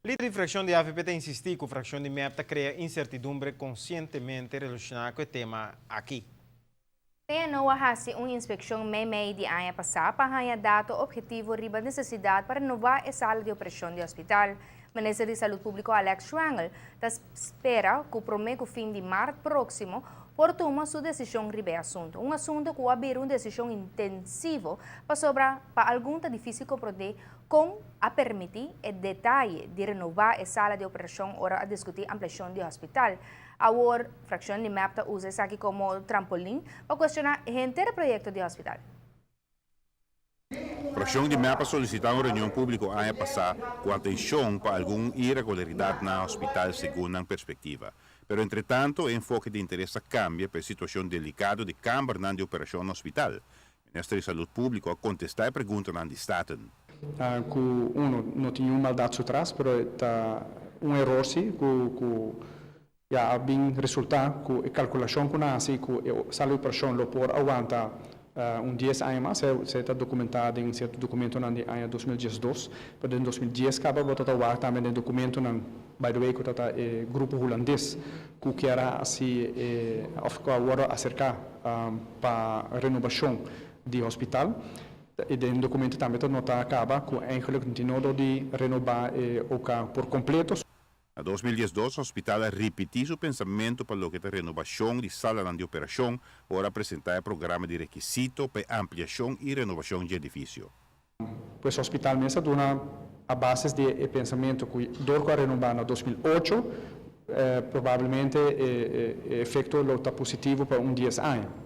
Lider di fraccion di avp ta insisti cu fraccion di mep ta crea incertidumbre conscientemente relaciona cu e tema aki. TNO a hasi un inspekshon meimei di aña pasá pa haña dato ophetivo riba nesesidat pa renová e sala di operashon di hospital. Minister di Salud Públiko Alex Schwengle ta spera ku promé ku fin di mart próksimo por tuma su desishon riba e asuntu. Un asuntu ku a bira un desishon intensivo pasobra pa algun ta difísil komprondé kon a permití e detaye di renová e sala di operashon ora a diskutí ampliashon di hospital. Awor, fraccion di mep ta usa esaki como trampolin pa cuestiona henter e proyecto di hospital. Fraccion di mep a solicita un reunion publico aña pasa cu atencion pa algun iregularidad na hospital segun nan perspectiva. Pero entretanto e enfoke di interes a cambia pa e situacion delicado di cambernan di operacion na hospital. Minister di Salud Publico a contesta e preguntanan di Staten. Cu uno no tin un maldad su tras, pero ta un error si cu cu ya a bin resulta cu e calculacion cu nan haci cu e sala di operacion lo por awanta un dies aña mas, esey ta documenta den cierto documentonan di aña 2012, pero den 2010 caba bo ta ta wak tambe den documentonan, by the way cu ta ta e grupo Hulandes cu kier a haci e of cu a wordo acerca pa renobacion di hospital. I den documento tambe ta nota caba cu eigenlijk no tin nodo di renoba e OK por completo. Na 2012 hospital a ripiti su pensamento pa loke ta renobacion di salanan di operacion ora a presenta e programa di rekisito pa e ampliacion y renobacion dje edificio. Pues hospital mes a duna a bases di e pensamento cu dor cu a renoba na 2008 probablemente e efecto lo ta positivo pa un dies aña.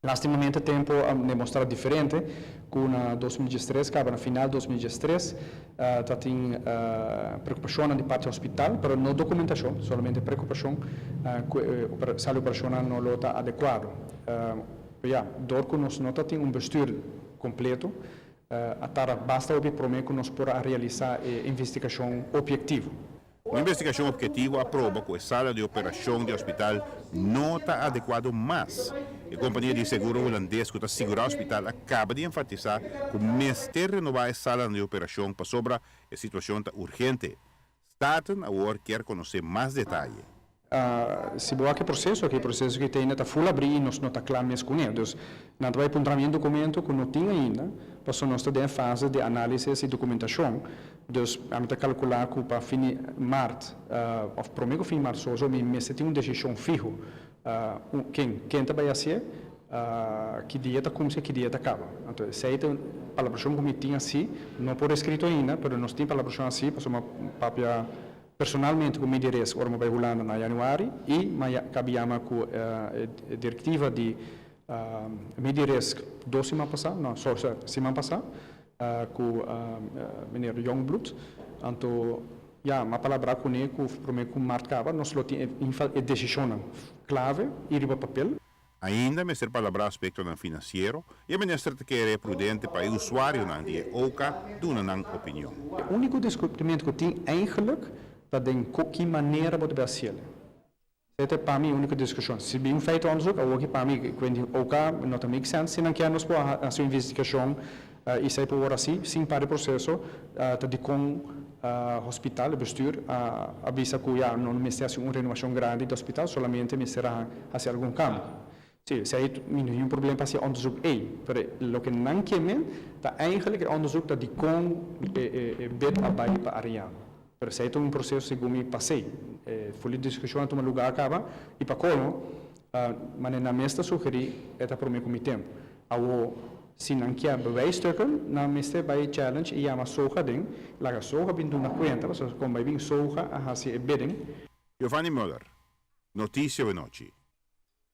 Lastimamente tempo a demostra diferente cu na 2013 caba na final 2013 ta tin preocupacionnan di parti hospital pero no documentacion, solamente preocupacion cu e sala di operacionnan no lo ta adecuado. Pero ya, dor cu nos no ta tin un bestuur completo a tarda basta hopi prome cu nos por a realisa e investigacion objetivo. Un investigashon ophetivo a proba ku e sala di operashon di hospital no ta adekuado mas. E kompania di seguro hulandes ku ta sigurá hospital a kaba di enfatisá ku mester renobá e salanan di operashon pasobra e situashon ta urgente. Staten awor kier konosé mas detaye. Si bo wak e proseso aki, e proseso ki ta ainda ta ful abrí i nos no ta kla mes kuné. Dus, nan ta bai puntra mi un dokumento ku no tin ainda, pasobra nos ta den e fase di análisis i dokumentashon. Dus, ami ta kalkulá ku pa fin di mart, òf promé ku fin di mart soso, mi mester tin un desishon fiho. Ken, ken ta bai hasié, ki dia ta kumsa i ki dia ta kaba. Anto, esei ta un palabrashon ku mi tin hasi, no por eskrito ainda, pero nos tin palabrashon hasi pasobra mi a papia Personalmente ku mi di risk ora mi bai Hulanda na januari i mi a kabi yama ku e direktiva di mi di risk dos siman pasá, no sorry siman pasá ku meneer Jongbloed. Anto ya mi a palabrá kuné ku promé ku mart kaba nos lo tin e desishonnan klave i riba papel. Ainda mester palabrá aspektonan finansiero i e minister ta kere prudente pa e usuarionan di e oca duna nan opinion. E úniko diskutimentu ku tin eigenlijk ta den ku ki manera bo ta bai hasiel. Esei ta pa mi e úniko diskushon. Si bin un feitenonderzoek, awoki pa mi ku di oca no ta make sense. Si nan kier nos por hasi un investigashon i esei por wòrdu hasi sin para e proseso ta dikon hospital, e bestuur a bisa ku ya no mester hasi un renovashon grandi di hospital, solamente mester a hasi algun kambio. Si, esei mi no tin un problema pa hasi e onderzoek ei, pero loke nan ke men ta eigenlijk e onderzoek ta dikon e bed a bai pa Arellano. Pero esei ta un proseso segun mi pasei. E fully diskushon a tuma lugar kaba i pa kolmo, manera nan mes ta sugerí e ta promé ku mi tempu. Awo si nan kier bewijsstukken, nan mester bai challenge i yama Soga den, laga Soga bin duna kuenta, pasobra kon bai bin Soga a hasi e bidding. Giovanni Muller, Noticia Wenochi.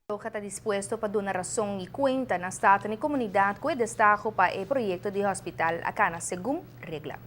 Soga ta dispuesto pa duna rason i kuenta na Staten i komunidat ku e destaho pa e proyekto di hospital a kana segun regla.